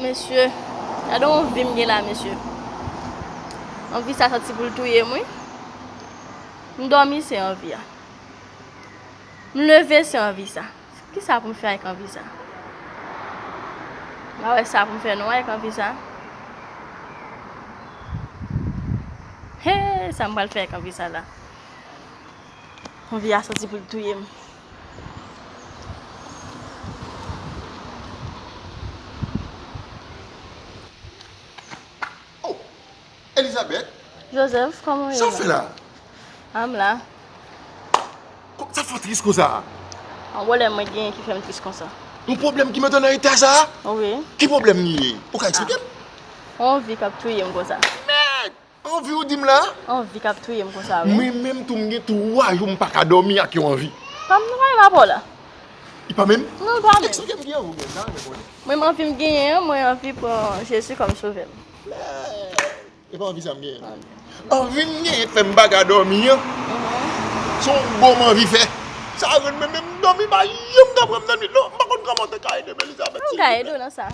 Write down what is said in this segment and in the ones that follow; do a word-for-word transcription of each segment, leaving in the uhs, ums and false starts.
Mesye, gade yon anvi m gen la, mesye. Anvi sa santi pou l touye m, wi. M dòmi, se anvi a. M leve, se anvi sa. Kisa pou m fè ak anvi sa? M pa wè sa pou m fè non ak anvi sa. He, sa m pral fè ak anvi sa la? Anvi a santi pou l touye m. Oh, Elizabeth, Joseph, kòman w ye? Sa w fè la? A, m la. Sa fè w tris konsa? Yon pwoblèm mwen genyen ki fè m tris konsa. Yon pwoblèm ki mete w nan eta sa? Wi. Ki pwoblèm li ye? Ou ka eksplike m? Yon anvi k ap touye m konsa. Mèd! Anvi w di m la? Anvi k ap touye m konsa, wi. Mwen menm tou, m gen twa jou m pa ka dòmi ak yon anvi. Pa m nan pa pa la. Li pa menm? Non, li pa menm. Eksplike m ki anvi w gen, sa mwen konnen. Mwen, anvi m genyen an, mwen anvi pran Jezi kòm sovè m. E pa anvi sa m genyen. Anvi m genyen k fè m pa ka dòmi an. Se yon gwo m anvi fè. Sa jwenn mwen menm, m dòmi pa janm ka pran m nan nwit non. M pa konn kòman w te ka ede m, Elizabeth, silvouplè. M ka ede w nan sa.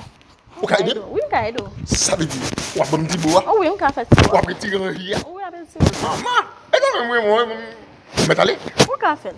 Ou ka ede m? Wi, m ka ede w. Sa vle di, w ap ban m ti bo a? Wi, m ka fè ti bo. W ap retire anvi a? Wi, m ap retire. Manman! E kanmenm, wi, mwen, mwen, mwen mèt ale? Ou ka fè l.